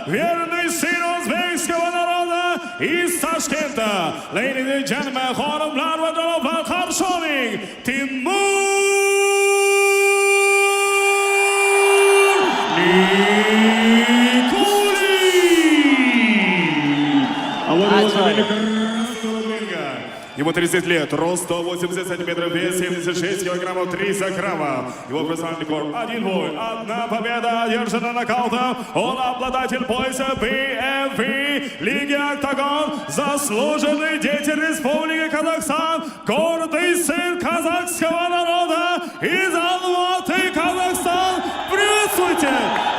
Верный сын узбекского народа из Ташкента. Ladies and gentlemen, xonimlar va janoblar, qarshi oling, Timur Nikulin! А вот его Ajoyib. Ему 30 лет, рост 180 сантиметров, вес 76 килограммов, 300 граммов. Его профессиональный рекорд: один бой, одна победа, одержана нокаутом. Он обладатель пояса PFL Лиги Октагон, заслуженный деятель Республики Казахстан, гордый сын казахского народа из Алматы, Казахстан. Приветствуйте,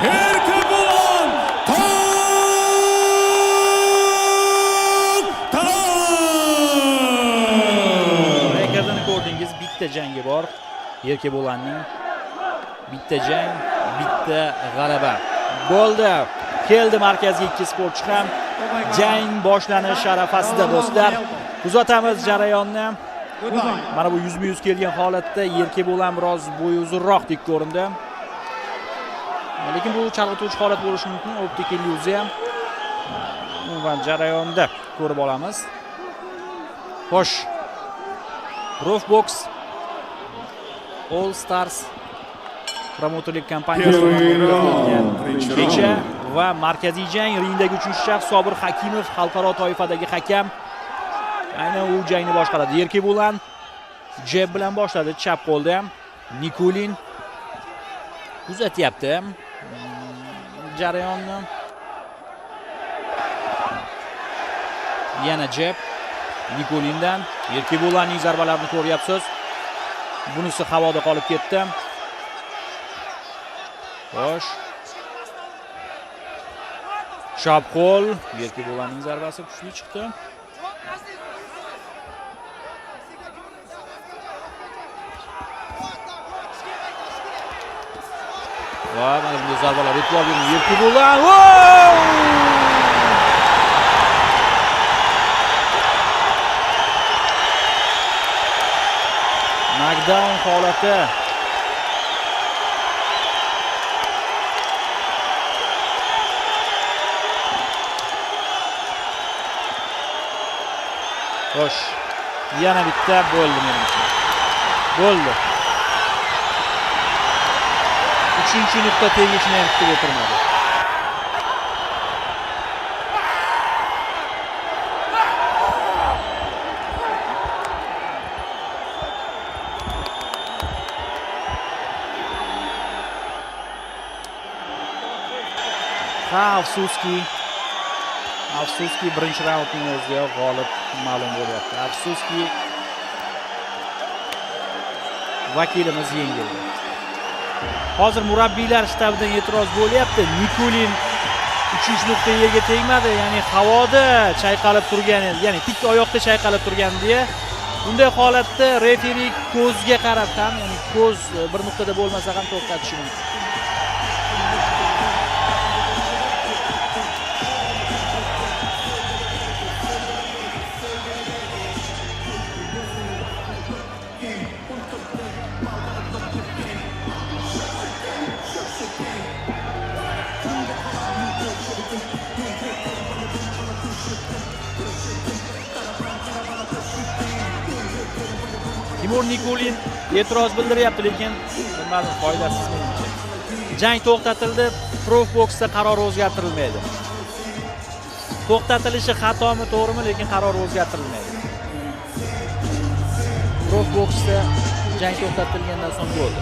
Еркебулан Токтар! Rekordini ko'rdingiz, bitta jangi bor. Erkebulanning bitta jang, bitta g'alaba. Bo'ldi. Keldi markazga ikki sportchi ham. Jang boshlanish arafasida, do'stlar. Kuzatamiz jarayonni. Mana bu yuzma-yuz kelgan holatda Erkebulan biroz bo'yi uzunroqdek ko'rindi. Lekin bu chalg'ituvchi holat bo'lishi mumkin. Optik illyuziya. Umuman jarayonda ko'rib olamiz. Xo'sh. Profbox All Stars promouterlik kompaniyasi kecha va markaziy jang ringdagi uchinchi shaxs Sobir Hakimov, xalqaro toifadagi hakam. Aynan u jangni boshqaradi. Erkebulan jeb bilan boshladi, chap qo'lda ham. Nikulin kuzatyapti jarayonni. Yana jeb Nikulindan. Erkebulanning zarbalarini ko'ryapsiz. Bunisi havoda qolib ketdi. Xo'sh. Chap qo'l, Erkebulanning zarbasi kuchli chiqdi. Va mana bunday zarbalar e'tibor bering. Erkebulan. Wow! Knockdown holati. Xo'sh, yana bitta bo'ldi menimcha. Bo'ldi. Uchinchi nuqta tegishini ham kutib o'tirmadi. Ha, afsuski. Afsuski, birinchi raundning o'zidayoq g'olib ma'lum bo'lyapti. Afsuski, vakilimiz yengildi. Hozir murabbiylar shtabidan e'tiroz bo'lyapti. Nikulin uchinchi nuqta yerga tegmadi, ya'ni havoda chayqalib turgan edi, ya'ni tik oyoqda chayqalib turgan deya. Bunday holatda referi ko'zga qarab ham, ya'ni ko'z bir nuqtada bo'lmasa ham to'xtatishi mumkin. Timur Nikulin e'tiroz bildiryapti, lekin bilmadim, foydasiz menimcha. Jang to'xtatildi, Profboxda qaror o'zgartirilmaydi. To'xtatilishi xatomi, to'g'rimi, lekin qaror o'zgartirilmaydi. Profboxda jang to'xtatilgandan so'ng bo'ldi.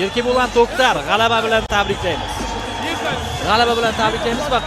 Erkebulan To'ktar g'alaba bilan tabriklaymiz. G'alaba bilan tabriklaymiz va